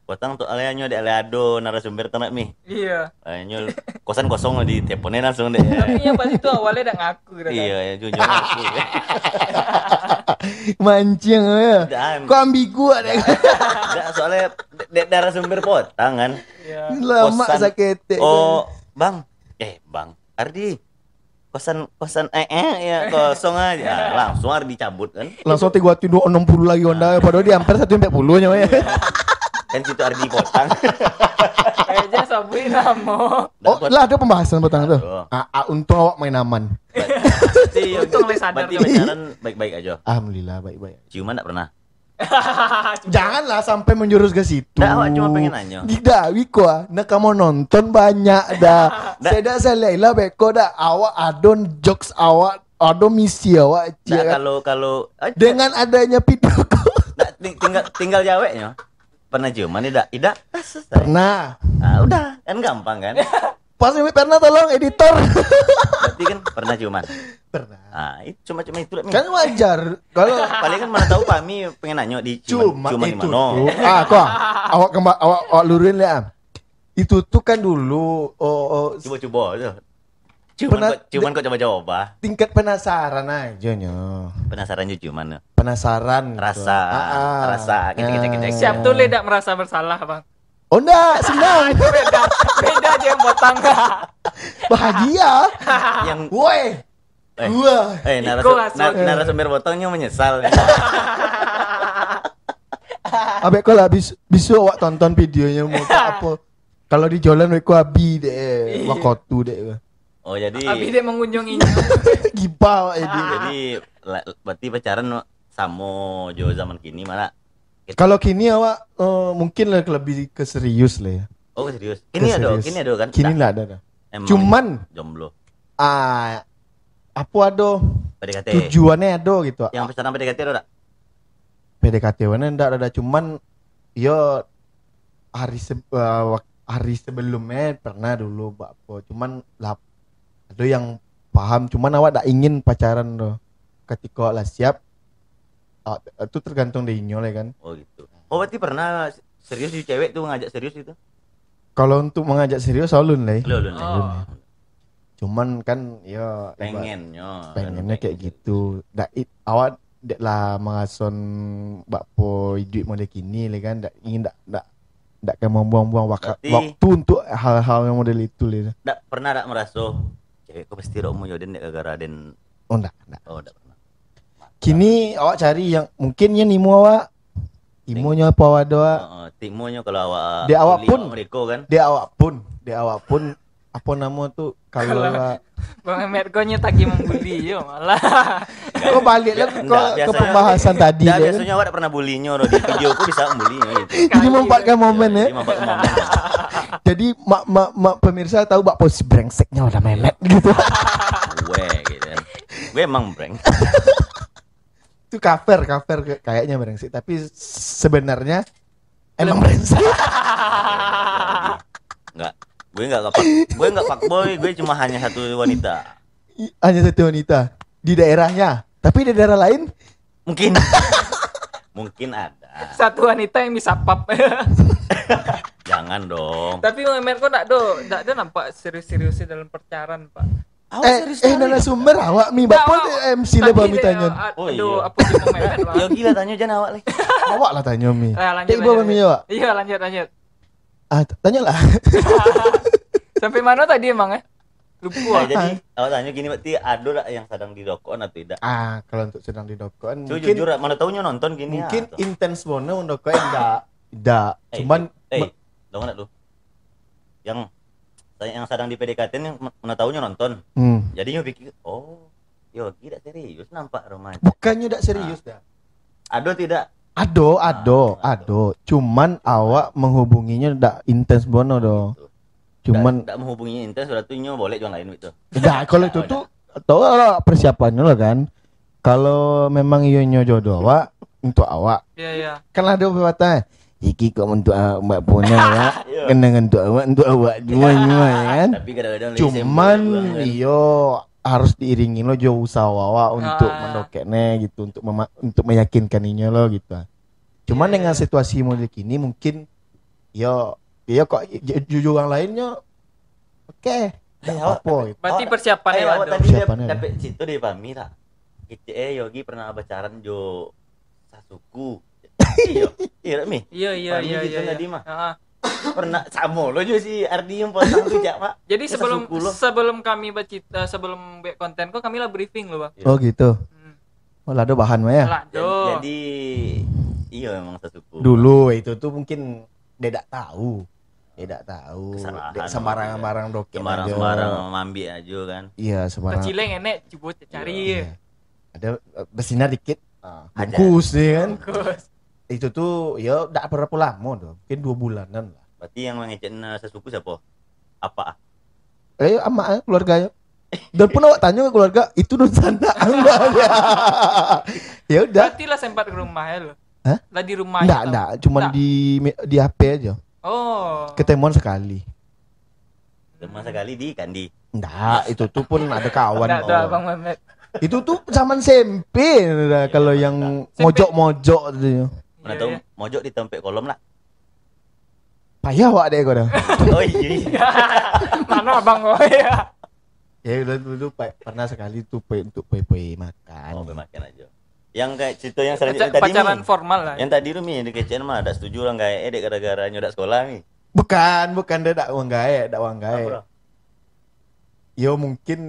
Potang tu alianyo di aliado narasumber tanak mi. Iya. Alianyo kosan kosong di teleponnya langsung deh. Tapi yang pas itu awalnya dak ngaku dah. Iya, ya jujur aku. Mancing ya. Dan Kok ambigu ada. Ndak soalnya de- de- narasumber potang kan. Iya. Lama Kosan- sakit. Oh, Bang. Eh, Bang. Ardi. Kosan kosan eh, eh ya kosong aja. Langsung Ardi cabut kan. Langsung tiga ratus enam puluh lagi Honda padahal di ampere satu empat puluh nyawa ya. Kan situ Ardi potang. Kayaknya sabuin nama. Oh, lah ada pembahasan petang tu. Ada. Ah, ah, untung awak main aman. Berarti Untung lah sadar berarti tu. Pacaran baik-baik aja. Alhamdulillah baik-baik. Ciuman tak pernah. Janganlah sampai menjurus ke situ. Tak, awak cuma pengen nanya. Tidak, Wiko ah. Nak kamu nonton banyak dah. Dah. Saya dah saya lah beko dah. Awak adon jokes awak, adon misi awak Dah cik. kalau kalau ah, Dengan adanya video call. Dah, ting- tinggal tinggal jawabnya. Pernah ciuman tidak? Tidak. Ah, selesai. Nah, Ah, udah, kan gampang kan? pas ini pernah tolong editor. Berarti kan pernah ciuman. Pernah. Ah, itu cuma cuma itu lah. Mi. Kan wajar kalau Paling kan mana tahu Pami pengen nanya di ciuman, cuma ciuman di itu mana. Tuh. Ah, kok awak kemba, awak, awak luruin lah. Itu tuh kan dulu oh, oh, Cuba-cuba tu. Ciuman Pernah- kok ciuman kok coba-coba. Tingkat penasaran aja nyo. Penasaran je ciuman tu. Penasaran. Rasa, Ah, ah. rasa, kecek, kecek, kecek. Siap tu le dak merasa bersalah bang. Oh ndak, senang. Beda, beda aja yang potong. Bahagia. Yang Woi. Eh. Gua. Eh, Iko narasum, lah, nar, suatu. Narasumber potongnya menyesal. Abek kau lah bis, bisu awak tonton videonya mau tak apa. Kalau di jalan wek kau abi deh, Iya. wakotu deh. Oh, jadi Abi dia mengunjunginya. Gibah awak jadi. jadi la- berarti pacaran samo jo zaman kini malah. Kalau kini awak eh, mungkin lah lebih ke serius lah ya. Oh, serius. Ke Kini ada, serius. kini ada kan? Kini Dah. lah ada dah. Emang Cuman jomblo. Ah, apo ado P D K T. Tujuannya ado gitu. Yang pacaran P D K T ado tak? P D K T mana ndak ada, cuman yo hari se- uh, wak- hari sebelumnya pernah dulu buat apa. Cuman lah ada yang paham, cuman awak dak ingin pacaran tu. Ketika awak lah siap, ah, itu tergantung dari inyo lah kan. Oh gitu. Oh berarti pernah serius di cewek tuh ngajak serius gitu? Kalau untuk mengajak serius alun lah. Lo lo. Oh. Cuman kan ya ibarat- Pengennya. pengennya kayak gitu. Dak it, awak dek lah marason bakpo iduik model kini lah kan, dak ingin dak dak dak akan membuang-buang waka- Berarti- waktu untuk hal-hal yang model itu lah. Dak pernah dak meraso cewek kok pasti rok muyo den dek gara-gara den. Oh ndak ndak. Oh dak pernah. Kini awak cari yang mungkin yang nimo awak. Imonyo apa awak doa. Uh, timunyo kalau awak Di awak bully pun. Awak mereka kan. Di awak pun, di awak pun apa nama tu kalau lah Bang Mehmet kau nyo tagih membuli yo malah. kau balik lah Ndak, kau ke biasanya- pembahasan tadi Dah ya kan? Biasanya awak dak pernah bully nyo di video aku bisa bully nyo gitu. Jadi memanfaatkan momen ya. Jadi memanfaatkan momen. Jadi mak mak mak pemirsa tahu bak posisi brengseknya udah Mehmet gitu. Gue gitu kan. Gue emang breng. Itu cover, cover ke- kayaknya brengsek, tapi sebenarnya emang brengsek. Enggak. Gue enggak kapak. Gue enggak fuckboy, gue cuma hanya satu wanita. Hanya satu wanita di daerahnya, tapi di daerah lain Mungkin. Mungkin ada. Satu wanita yang bisa pap. Jangan dong. Tapi Bang Mehmet kau ndak do, ndak do nampak serius-serius dalam pacaran, Pak. Awak eh serius eh sekali. Narasumber awak mi Ndak, bapak awak- M C le tadi bami dia, tanyo. ah, Oh, aduh, iya. Apa sih Bang Mehmet, Bang? Yo gila tanyo jan awak leh. Awak lah tanyo mi. Eh, lanjut, Eh, ibu lanjut, bami lanjut. awak. Iya, lanjut, lanjut. Ah, tanyolah. Sampai mana tadi emang eh? Lupa. Nah, jadi awak tanyo gini berarti ado dak yang sadang didokok atau tidak? Ah, kalau untuk sedang didokok kan Jujur, mungkin jujur, mana tahu nyo nonton gini mungkin ah, tu. Intens bono undokok ndak ndak. Eh, Cuman eh, me- Dong nak tu. Yang yang sadang di P D K T ni mana tahu nyo nonton. hmm. Jadi nyo pikir, "Oh, Yogi dak serius nampak rumah." Bukannya ndak serius dah. Ado tidak? Ado, ado, Ah, ado. Cuman awak menghubunginya ndak intens bono doh. Gitu. Cuman Dak, dak menghubungi intens berarti nyo boleh juang lain gitu. dah kalau itu tuh tahu lah persiapannya lah kan. Kalau memang iyonyo jodoh awak untuk awak Iya, iya. kan ada pepatah. Iki kok untuk awak mbak punya awak, Iya. kena untuk awak untuk awak semua semua ya kan. Tapi kadang-kadang Cuman lesen buang kan. Iyo harus diiringi lo jo usaha awak untuk Ah. mendokeknya gitu untuk mema- untuk meyakinkan inyo lo gitu. Cuman Iya, dengan iya. Situasi model kini mungkin yo yo kok ju- jujur orang lainnyo oke. Eh, Ndak awak apa-apa tapi- gitu. Berarti awak- persiapan eh, ya awak lah tu. Tadi dia Persiapan ya. Dapat cerita dari Fahmi tak? Kecil eh Yogi pernah pacaran jo Sasuku. Iya, iya tak, Mi? Iya, iya, Fahmi iya, gitu iya. Tadi mah. Ah. Pernah samo lo juga si Ardi yang potong tu cak, Pak. Jadi Dia sebelum Sasuku lo. Sebelum kami bercerita, sebelum buat konten kau kami lah briefing lo, Bang. Iya. Oh gitu. Hmm. Oh lah ada bahan mah ya. Lah, Jadi, doh. jadi iya memang Sasuku. Dulu itu tuh mungkin dia tidak tahu. Dia tidak tahu. Kesalahan Dia sembarang-sembarang dokek Sembarang-sembarang aja. Mambi aja kan. Iya, sembarang. Kecileng enek cubo cari. Iya. Ada eh, bersinar dikit. Ah, Aja. bungkus dia kan. Bungkus. Itu tuh ya tidak berapa lama tuh. Mungkin dua bulanan lah. Berarti yang mengecek Sasuku siapa? Apa? Eh, amak eh, keluarga ya. Dan pun awak tanya ke keluarga, itu dun sanak. Ya udah. Berarti lah sempat ke rumah ya lo. Hah? Lah di rumah Enggak, ya, enggak, cuman Ndak. di di H P aja. Oh. Ketemuan sekali. Teman sekali di Kandi. Enggak, itu tuh pun ada kawan. Enggak ada Bang Mehmet. Itu tuh zaman S M P dah kalau yang S M P. mojok-mojok tuh. Mana Iya, tahu iya. Mojok di tempat kolom lah. Payah awak deh kau dah. Oh iya. Mana abang kau ya? Ya udah dulu, dulu pa- pernah sekali tuh pe- untuk pergi makan. Oh, pergi makan aja. Yang kayak cerita yang selanjutnya Paca- tadi pacaran Mi. Formal lah. Yang tadi tu Mi, dikecek mah dak setuju orang gaek eh, dek gara-gara nyo dak sekolah Mi. Bukan, bukan dia dak uang gaek, dak uang gaek. Apa? Yo mungkin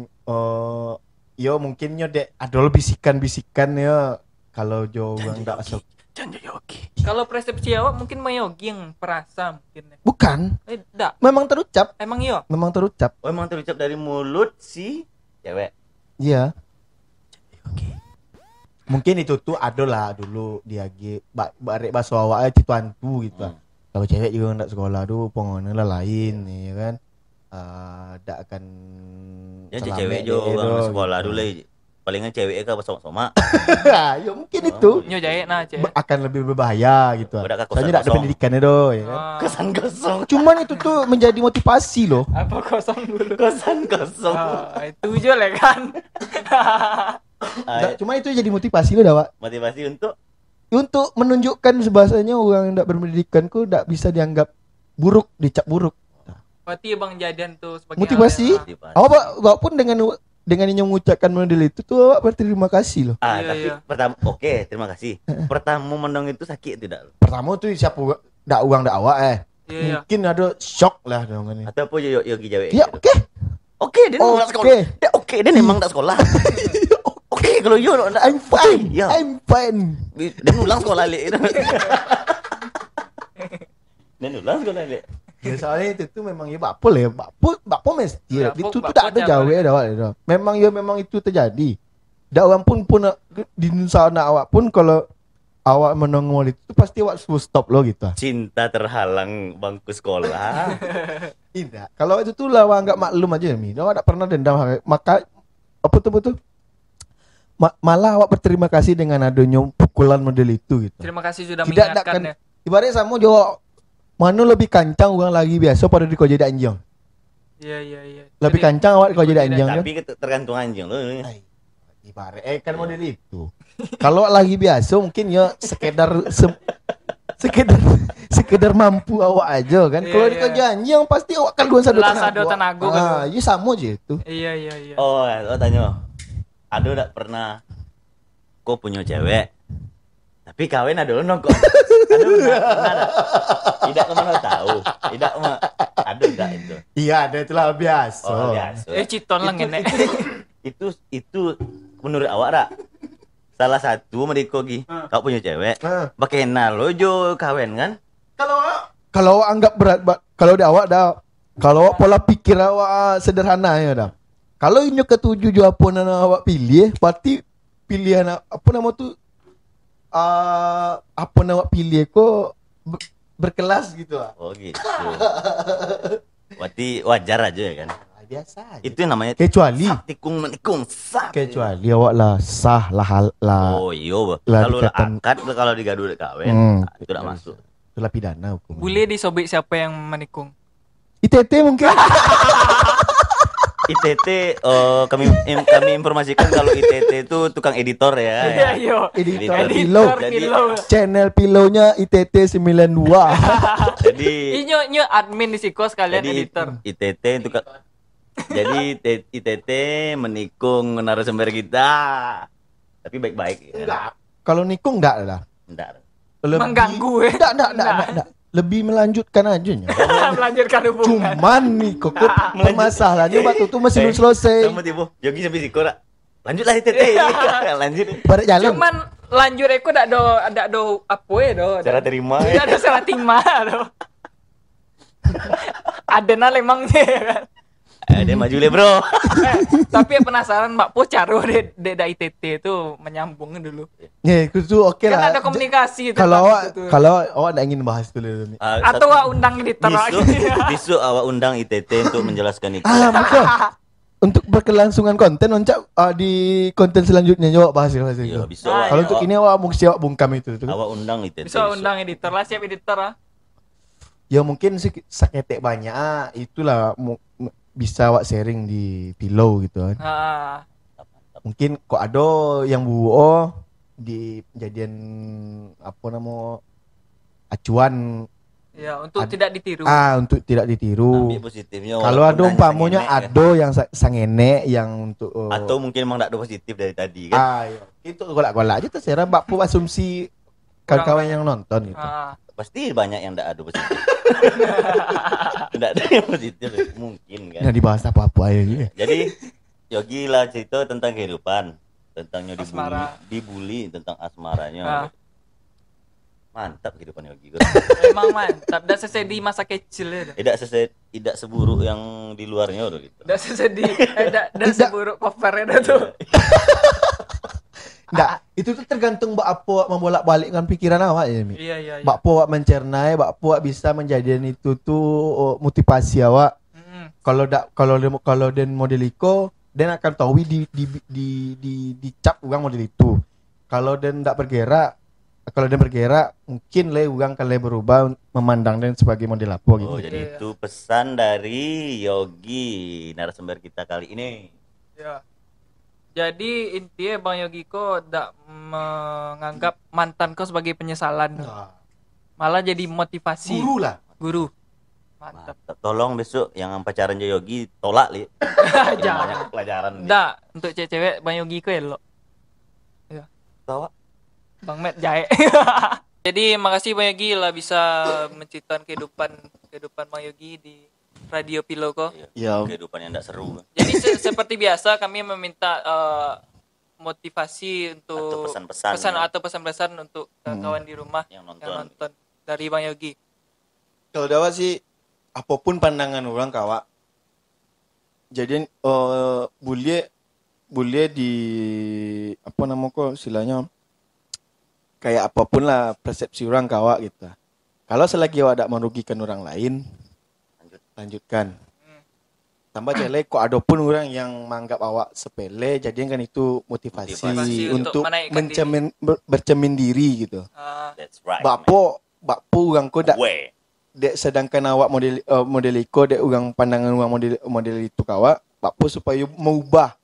eh yo mungkinnyo dek ada bisikan-bisikan ya kalau jo orang dak masuk. Jangan jadi oke. Kalau persepsi awak mungkin Mayogi yang perasa mungkin. Bukan, Eh, dak. memang terucap, Emang iyo? memang terucap. Oh, emang terucap dari mulut si cewek. Iya. Mungkin itu tuh ada lah dulu di agi ba- barek baso awak eh, itu hantu gitu lah. Hmm. Kalau cewek juga ndak sekolah tu pengona lah lain ya kan. ah, dak akan Ya, salamet cewek dek jo e urang doh, sekolah gitu. Dulu, palingan cewek ka basomak-somak. Ya, mungkin itu Nyo jahit nah, cewek. Ba- akan lebih berbahaya gitu. Dak ka Soalnya dak ada kosan-kosan. Pendidikannya doh, ya kan? Ah, Kosan kosong. Cuman itu tuh menjadi motivasi loh. Apa kosong dulu? Kosan kosong. Ah, itu je lah kan. Dak, cuman itu jadi motivasi loh, Dawak. Motivasi untuk Untuk menunjukkan bahasanya orang yang dak berpendidikan ko dak bisa dianggap buruk, dicap buruk. Berarti bang jadian tu sebagai Motivasi. hal yang- Motivasi. Awak ba- walaupun dengan dengan inyo mengucapkan model itu tuh awak berterima kasih loh. Ah, Iya, tapi iya. Pertama, oke, terima kasih. Pertama menang itu sakit tidak? Pertama tuh siapa dak orang dak awak eh. Iya, iya. Mungkin ada shock lah dengan ini. Atau apa yo yo Yogi jawab? Ya, oke. Oke, dia nolak sekolah. Dia oke, dia memang tak sekolah. Oke, kalau yo nak I'm fine. Ya. I'm fine. Dia ulang sekolah lek. Dia ulang sekolah lek. Ya soalnya itu tuh memang ya bakpo lah ya. Bakpo, bakpo mesti. Ya, Itu bakpo tuh tak ada tiap jawab hari. Dah awak dah. Memang ya memang itu terjadi. Dak orang pun pun nak- di sana awak pun kalau awak menongol itu tuh pasti awak suruh stop lo gitu. Cinta terhalang bangku sekolah. Tidak. Kalau itu tuh lah awak anggap maklum aja Mi. Awak tak pernah dendam. Maka apa tuh apa tuh? Ma- malah awak berterima kasih dengan adanya pukulan model itu gitu. Terima kasih sudah Tidak mengingatkan takkan ya. Ibarat sama jo mano lebih kancang orang lari biasa pada dikojek dek anjing. Iya, iya, iya. Lebih Jadi, kancang awak dikojek dek anjing kan? Tapi ket- tergantung anjing lo. Ai, ibarat eh kan model itu. Kalau lari biasa mungkin ya sekedar se- sekedar sekedar mampu awak aja kan. Iya, Kalau iya. Dikojek anjing pasti awak kan dua satu Lah tengah sado awak. tenaga Ah, kan. Iya sama je itu. Iya, iya, iya. Oh, lo tanyo. Ado dak pernah ko punyo cewek. Tapi kawin ado lo nongko. Ado pernah, pernah dak? Tidak kemana tahu. Tidak ma- ado dak itu. Iya ada itulah biasa. Oh, biasa. Eh, citon lah ngenek. Itu itu menurut awak dak? Salah satu mereka gi. Kau punyo cewek. Ah. Bakenal lo jo kawin kan? Kalau kalau awak anggap berat ba- kalau di awak dah kalau awak pola pikir awak ah, sederhana ya dah. Kalau inyo ketuju jo apa nan awak pilih, berarti pilihan a- apa nama tu ah apa nan awak pilih ko ber- berkelas gitu ah. Oh gitu. Berarti wajar aja ya kan? Ah, Biasa aja. Itu yang namanya Kecuali sah tikung menikung sah. kecuali awak lah sah lah hal lah. Oh iyo. Lah Kalau lah dikatakan- akad kalau digaduh dek kawin, Hmm. ah, itu dak masuk. Itulah pidana hukum. Boleh disobek siapa yang menikung? I T T mungkin. I T T eh, kami im- kami informasikan kalau I T T itu tukang editor ya. Iya, iya. Editor Editor. Pilo. Editor Jadi- Pilo. Channel Pilonya I T T sembilan dua. Jadi Inyo nyo admin di siko sekalian jadi editor. I T T itu ka- jadi te- I T T menikung narasumber kita. Tapi baik-baik ya. Enggak. Kalau nikung enggak lah. Bentar. Lebih- Mengganggu, eh? Enggak, enggak, enggak, enggak, enggak. Lebih melanjutkan aja nya. Melanjutkan hubungan. Cuman nih kok permasalahannya waktu itu masih belum selesai. Sama tibo. Yogi sampai siko dak? Lanjutlah I T T. Lanjut. Barat jalan. Cuman lanjut eko dak do dak do apa ya do. Cara terima. Tidak ada salah terima do. Ada nah lemang je kan. Eh, dia maju le bro. Eh, tapi penasaran mak po caro dek dek I T T tu menyambung dulu. Ya, itu tuh oke Kan lah. ada komunikasi tu. Kalau Pak, awak gitu. Kalau awak nak ingin bahas tu dulu ni. Ah, Atau satu- awak undang editor besok, lagi. Besok awak undang I T T untuk menjelaskan itu. Ah, bukan. Untuk berkelangsungan konten oncak ah, di konten selanjutnya juga bahas bahas Ya, itu. besok Ah, awak, Kalau untuk awak, ini awak mau siap bungkam itu tu. Awak undang I T T. Bisa undang editor lah, siap editor lah. Ya mungkin se- saketek banyak ah, itulah mu- mu- bisa awak sharing di Pilo gitu kan. Ah, Mungkin kok ada yang buo di jadian apa nama acuan ya untuk Ad- tidak ditiru. ah untuk tidak ditiru. Ambil positifnya. Kalau ada walaupun umpamanya nanya sangenek, ada yang sa- sangenek yang untuk oh, Atau mungkin emang tak ada positif dari tadi kan? ah ya. Itu golak-golak aja terserah bak asumsi kawan-kawan yang nonton gitu. Ah, Pasti banyak yang tak ada positif. Tidak ada yang positif mungkin kan. Nah dibahas apa-apa aja gitu. Jadi Yogi lah cerita tentang kehidupan, tentangnya dibully, Asmara. Dibully tentang asmaranya. ah. Mantap kehidupan Yogi. Emang mantap. Dak sesedih masa kecil ya. Tidak sesuai, tidak seburuk yang di luarnya udah gitu. Dak sesedih. Eh, dak dak seburuk cover itu. Ndak, itu tuh tergantung bak apa membolak-balikkan pikiran awak ya Mi. Iya iya. iya. Bak apa awak mencernai, bak apa awak bisa menjadikan itu tuh oh, motivasi awak. Mm-mm. Kalau dak, kalau den, kalau den model iko, den akan tahu di, di, di, di, dicap urang model itu. Kalau den dak bergerak, kalau den bergerak, mungkin le urang akan le berubah memandang den sebagai model apo gitu. Oh, jadi itu pesan dari Yogi, narasumber kita kali ini. Ya. Jadi intinya Bang Yogi ko dak menganggap mantan ko sebagai penyesalan. Nah, Malah jadi motivasi. guru lah. Guru. Mantap. Mantap. Tolong besok yang pacaran jo Yogi tolak li. Jangan. Banyak pelajaran. Li. Dak, untuk cewek-cewek Bang Yogi ko elok. Tahu? Bang Matt jaek. Jadi makasih Bang Yogi lah bisa menceritakan kehidupan kehidupan Bang Yogi di Radio Pilo ko. Iya. Ya. Kehidupan yang tidak seru. Jadi se- seperti biasa kami meminta eh, motivasi untuk Atau pesan-pesan, pesan ya. Atau pesan-pesan untuk kawan-kawan di rumah Yang yang nonton. nonton dari Bang Yogi. Kalau dari awak sih, apapun pandangan orang ka awak, jadi eh, boleh boleh di apa nama ko istilahnya, kayak apapun lah persepsi orang ka awak gitu. Kalau selagi awak dak merugikan orang lain, Lanjut. Lanjutkan. Tambah cek lai, kok ada pun orang yang menganggap awak sepele, jadikan itu motivasi, Motivasi untuk untuk menaikkan mencermin ber- bercermin diri gitu. Ah, That's right. Bakpo bakpo orang ko dak Weh. dek sedangkan awak model eh, model iko dek orang pandangan orang model model itu ka awak, bakpo supaya mengubah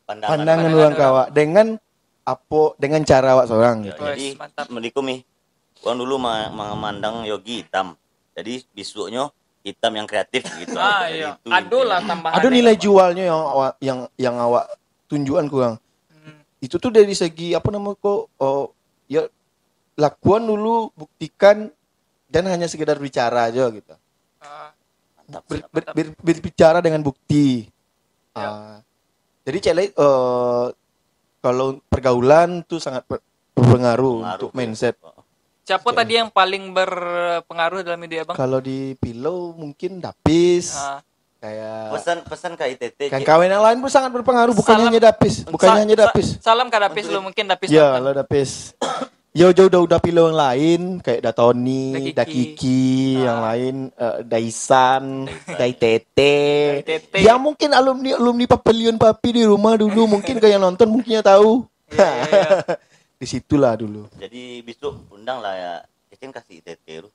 Pandangan. pandangan orang ka awak dengan apo dengan cara awak seorang Ya, gitu. Wes, jadi mantap. Mendikung nih. Orang dulu ma- memandang Yogi hitam. Jadi besoknya hitam yang kreatif gitu. Ah, Jadi iya. itu Aduh intinya. Lah tambahan. Ada nilai jualnya yang awak yang yang awak tunjukkan ke orang. Hmm. Itu tuh dari segi apa nama kok oh, ya lakuan dulu, buktikan, dan hanya sekedar bicara aja gitu. Ah, Mantap. Ber- Mantap. ber- ber- berbicara dengan bukti. Ya. Ah, jadi cek lai eh, kalau pergaulan tuh sangat ber- berpengaruh Pengaruh untuk ke- mindset. Siapa tadi yang paling berpengaruh dalam hidup abang? Kalau di Pilo mungkin Dapis, Ah, kayak Pesan pesan Kak Itete. kan Cik. Kawan yang lain pun sangat berpengaruh, bukan Salam- hanya Dapis, bukan sa- hanya sa- Dapis. Salam Kak Dapis lu mungkin Dapis Ya, nonton. Lo Dapis. Yo jauh udah udah Pilo yang lain kayak Datoni, Dakiki. Dakiki, yang Ah. lain eh, Daisan, Daitete. Daitete. Ya mungkin alumni alumni Papalion Papi di rumah dulu mungkin kayak nonton mungkin yang tahu. Iya, iya, iya. Di situlah dulu. Jadi besok undang lah ya. Kecil kasih Itete tu.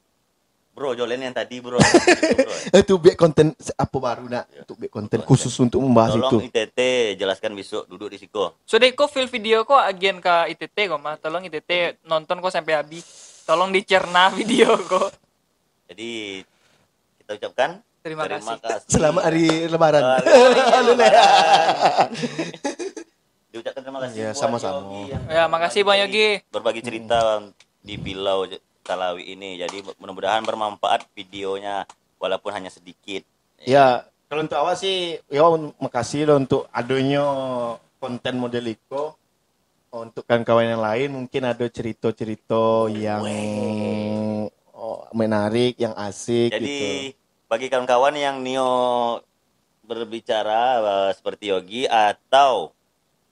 Bro, jolen yang tadi bro. Gitu, bro. Eh, itu buat konten apa baru nak? Untuk buat konten khusus untuk membahas Tolong itu. Itete jelaskan besok duduk di siko. Sudah iko full video ko agian ka Itete ko mah. Tolong Itete nonton ko sampai habis. Tolong dicerna video ko. Jadi kita ucapkan Terima kasih. kasih. Selamat hari Lebaran. Hari Lebaran. Diucapkan terima kasih Ya, buat sama-sama. Yogi yang Ya, makasih Bang Yogi. Berbagi cerita di Pilau Talawi ini. Jadi mudah-mudahan bermanfaat videonya walaupun hanya sedikit. Ya, kalau untuk awak sih, yo makasih lo untuk adonyo konten model iko untuk kawan-kawan yang lain mungkin ada cerita-cerita yang oh, menarik, yang asik Jadi gitu. Bagi kawan-kawan yang nio berbicara uh, seperti Yogi atau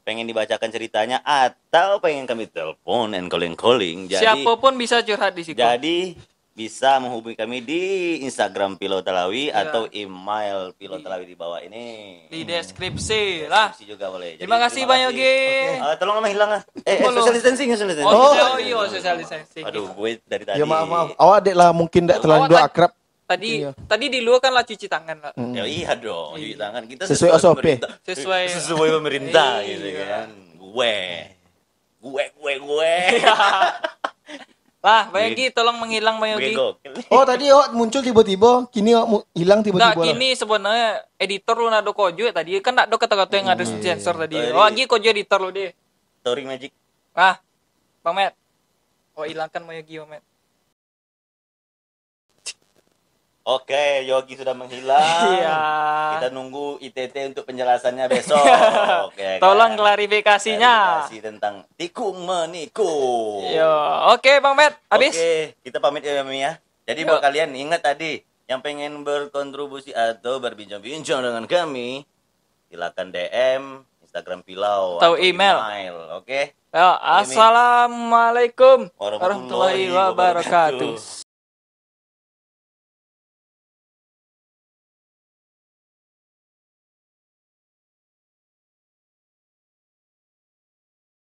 pengen dibacakan ceritanya atau pengen kami telepon and calling-calling, jadi Siapa pun bisa curhat di siko. Jadi bisa menghubungi kami di Instagram Pilau Talawi Ya. Atau email Pilau Talawi di bawah ini. Di deskripsi lah. Deskripsi juga boleh. Jadi, Terima kasih terima Bang kasih. Yogi. Ah, tolong menghilang ah. Eh, eh, Follow. Social distancing, social distancing. Oh, oh, iya, social distancing. Aduh, gue dari tadi. Ya maaf maaf, awak dek lah mungkin tidak terlalu Awak tadi- akrab. Tadi Iya. tadi di luar kan lah cuci tangan lah. Mm. Ya iya dong, cuci tangan. Kita Sesuai S O P. Pemerintah. Sesuai Sesuai pemerintah Iya. Gitu kan. Gue. Gue, gue, gue. Lah, Bang Yogi tolong menghilang Bang Gue Yogi. gokil. Oh tadi awak muncul tiba-tiba, kini awak mu- hilang Nah, tiba-tiba. kini sebenarnya editor lu nado kojo tadi kan ndak do kata-kata yang ada sensor tadi. Tadi. Oh, lagi kojo editor lu deh. Touring Magic. Ah, Bang Matt. Oh, hilangkan Bang Yogi, Bang Matt. Oke, Yogi sudah menghilang. Iya. Kita nunggu I T T untuk penjelasannya besok. Oke, Tolong kan? klarifikasinya. Klarifikasi tentang tikung menikung. Yo, oke Bang Matt, habis. Oke, kita pamit ya, Yami ya. Jadi Yo. Buat kalian ingat tadi yang pengen berkontribusi atau berbincang-bincang dengan kami, silakan D M Instagram Pilau Atau email. Oke. Yo, assalamualaikum Warahmatullahi warahmatullahi wabarakatuh.